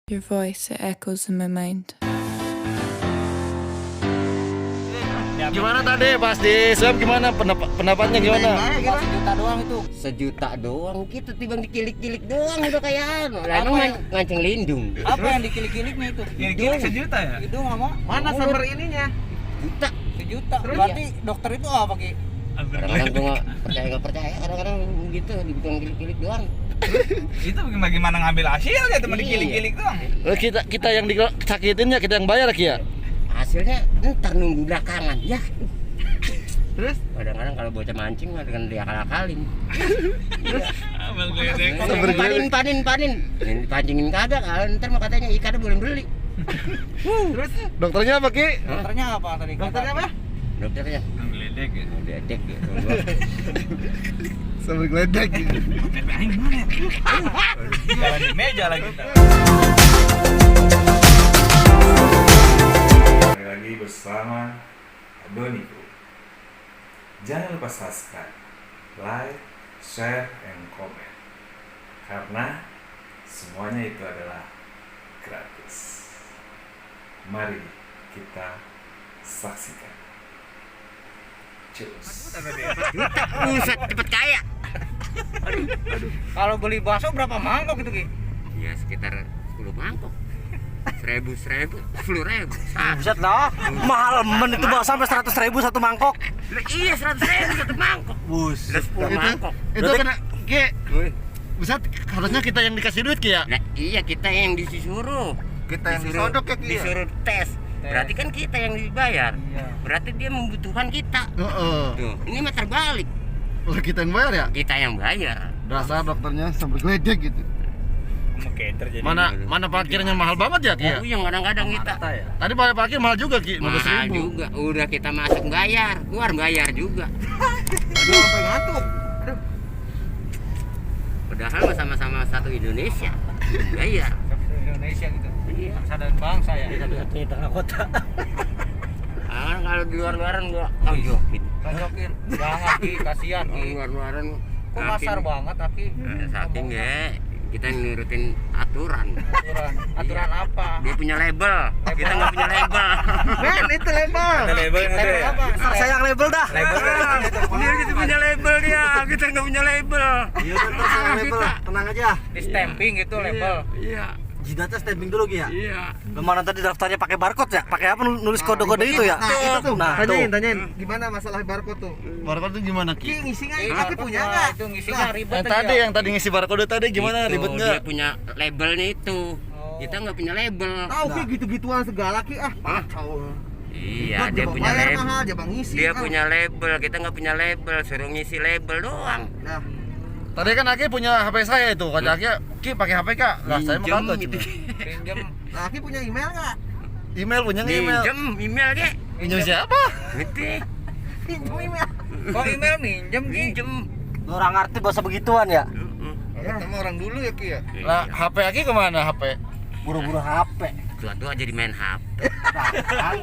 Your voice, it echoes in my mind. Gimana tadi pas di swab gimana pendapatnya gimana? Sejuta doang itu. Sejuta doang kita timbang dikilik-kilik doang udah kayak emang nganceng lindung. Apa yang dikilik-kiliknya itu? Kilik sejuta ya? Hidung sama Mana sumber ininya? Juta. sejuta. Berarti dokter itu apa Ki? Kadang-kadang gua nggak percaya, kadang-kadang gitu dibikin kilik-kilik doang. Itu bagaimana ngambil hasilnya cuma Iya. dikilik-kilik doang. Kita yang disakitinnya kita yang bayar Ki ya? Hasilnya ntar nunggu belakangan ya. Terus? Kadang-kadang kalau bocah mancing mah dengan dia akalin. Abang geledek. Panin. Ini dipancingin kagak, kalau ntar mah katanya ikannya boleh beli. Terus Dokternya apa Ki? Dokternya apa tadi? dokternya apa? Dokternya Geledek ya. dedek gitu. Sambil geledek gitu. Aing mana? Jalan di meja lagi. Kembali lagi bersama Adoniko. Jangan lupa subscribe, like, share, and comment. Karena semuanya itu adalah gratis. Mari kita saksikan. Cus. Buset, cepet kaya. Kalau beli bakso berapa mangkok itu Ki? Ya sekitar 10 mangkok. 1000, 10.000. Buset lah. Mahal men itu bakso sampai 100.000 satu mangkok. Iya 100.000 satu mangkok. Bus. Udah 10 mangkok. Itu kena Ki. Buset, harusnya kita yang dikasih duit Ki ya? Nah, iya kita yang disuruh. Kita yang disodok ya Ki ya? Disuruh tes. Berarti kan kita yang dibayar. Iya. Berarti dia membutuhkan kita. Heeh. Tuh, ini mah terbalik. Oh, kita yang bayar ya? Kita yang bayar. Dasar dokternya sambil geledek gitu. Mana parkirnya mahal banget ya Ki ya? Oh, yang kadang-kadang kita. Tadi parkir mahal juga Ki, 15.000. Mahal juga. Udah kita masuk bayar, keluar bayar juga. Aduh sampai ngantuk. Padahal mah sama-sama satu Indonesia. Bayar. Indonesia gitu. Iya. Bangsa dan bangsa ya. Satu-satunya tengah kota. Ah, kalau di luar-luaran gua tonjokin. Tonjokin. Jangan Ki, kasihan Di Ki. luar-luaran Kok kasar banget Ki? saking ya kita nurutin aturan. Aturan apa? Dia punya label, kita nggak punya label. Men, itu label. Ada label yang ada ya? apa? Saya yang label dah. Label Dia gitu punya label dia, kita nggak punya label. Iya, saya label. Kita. Tenang aja. Di stamping itu label. Iya, Jidatnya stamping dulu Ki ya. iya. Mana tadi daftarnya pakai barcode ya? Pakai apa nulis kode-kode itu ya? itu tuh. Nah, Tanyain gimana masalah barcode tuh? Barcode itu gimana Ki? Ngisi Iya, nggak? Tapi punya nggak? Itu ngisinya ribet Yang tadi ngisi barcode tadi gimana Itu, ribet Dia nggak? punya labelnya itu. Kita nggak punya label. Tahu Ki gitu-gituan segala Ki kacau. Iya, dia punya label. mahal, dia bang ngisi. Dia punya label, kita nggak punya label, suruh ngisi label doang. Nah, Tadi kan Aki punya HP saya itu, kata Aki, Ki pakai HP Kak. Lah saya mau kagak Minjem, gitu. Pinjam. Aki punya email nggak? Email punya nggak email? minjem email dia. Pinjam siapa? Ngetik, Pinjam email. Kok email minjem Ki? minjem. Orang ngerti bahasa begituan ya? Sama orang dulu ya Ki ya. Lah HP Aki kemana HP? Buru-buru HP. Tua-tua jadi main HP.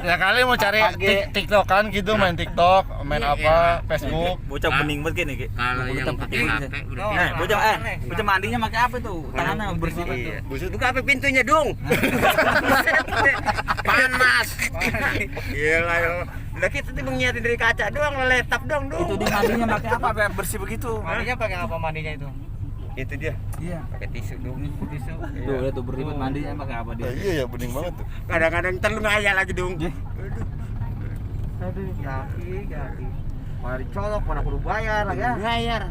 Ya kali mau cari TikTokan gitu, main TikTok, main Iya. apa, Facebook. Bocah bening banget gini Ki. Kalau yang pakai HP udah Oh, pintar. Bocah mandinya pakai apa tuh? Tangannya bersih Iya. Buka apa pintunya dong? Panas. Gila yo. Lah kita tuh mengiatin dari kaca doang, letap dong dong. Itu di mandinya pakai apa biar bersih begitu? Mandinya pakai apa mandinya itu? Itu dia. Iya. Pakai tisu dong. Tisu. Tuh, lihat tuh berlipat mandinya pakai apa dia? Iya ya bening banget tuh. Kadang-kadang ntar lu ngayal lagi dong. Aduh, Aki. Mari colok, mana kudu bayar lagi ya. Bayar.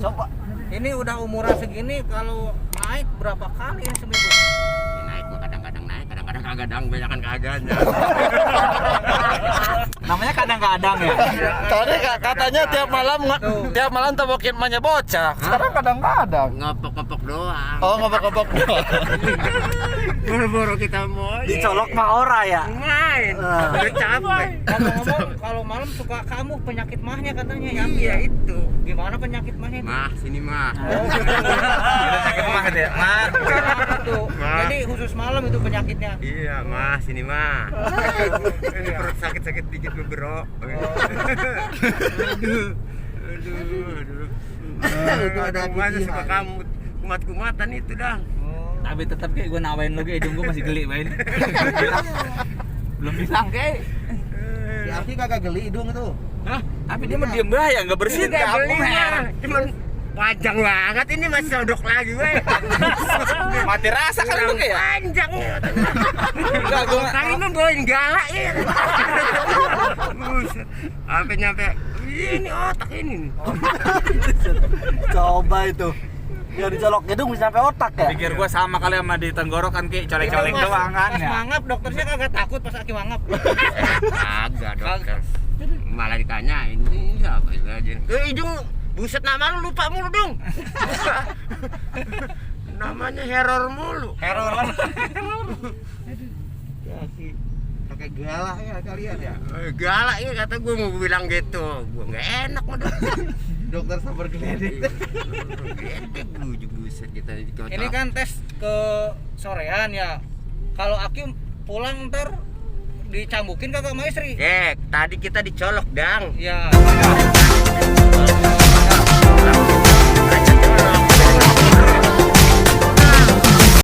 Coba. Ini udah umuran segini kalau naik berapa kali ya seminggu? Ya, naik mah kadang-kadang naik, kadang-kadang kagak dang, banyakan kagaknya. Namanya kadang-kadang ya. Tadi katanya tiap malam tebokin emaknya bocah. Sekarang kadang-kadang. Ngopok-ngopok doang. Oh ngobok-ngobok doang. Boro-boro kita mau. Dicolok mah ora ya. Main. Udah capek. Ngomong-ngomong kalau malam suka kamu penyakit mahnya katanya ya? Iya itu. Gimana penyakit mahnya itu? Mah, sini mah. Sakit mah ya. Mah. Tuh. Jadi khusus malam itu penyakitnya. Iya, mah, sini mah. Ini perut sakit-sakit dikit bro. Aduh. Aduh. Ada kumannya suka kamu kumat-kumatan itu dah. Tapi tetap kayak gue nawain lo kayak hidung gue masih geli main. Belum bilang kayak. Si Aki kagak geli hidung itu. Hah? Tapi dia mah diem bahaya, nggak bersih Ini kayak aku gelinya. heran. Cuman panjang banget ini masih sodok lagi weh. Mati rasa kan lu kayak. Panjang ya. Enggak gue Kali ini bawain galak ya. Buset. Sampai nyampe ini otak ini nih. Coba itu. Ya dicolok hidung bisa sampai otak ya. pikir gue sama kali sama di tenggorokan kayak colek-colek doang kan Pas ya. mangap dokternya kagak takut pas Aki mangap. Kagak dokter. Malah ditanyain ini siapa itu aja. Hidung buset nama lu lupa mulu dong. Namanya Heror mulu. Error. Pakai galak ya kalian ya. Galak ya kata gue mau bilang gitu. Gue nggak enak mah dong. Dokter sabar geledek. Geledek bujuk buset kita. Ini kan tes ke sorean ya. Kalau Aki pulang ntar dicambukin kagak sama istri? Tadi kita dicolok dang. Ya.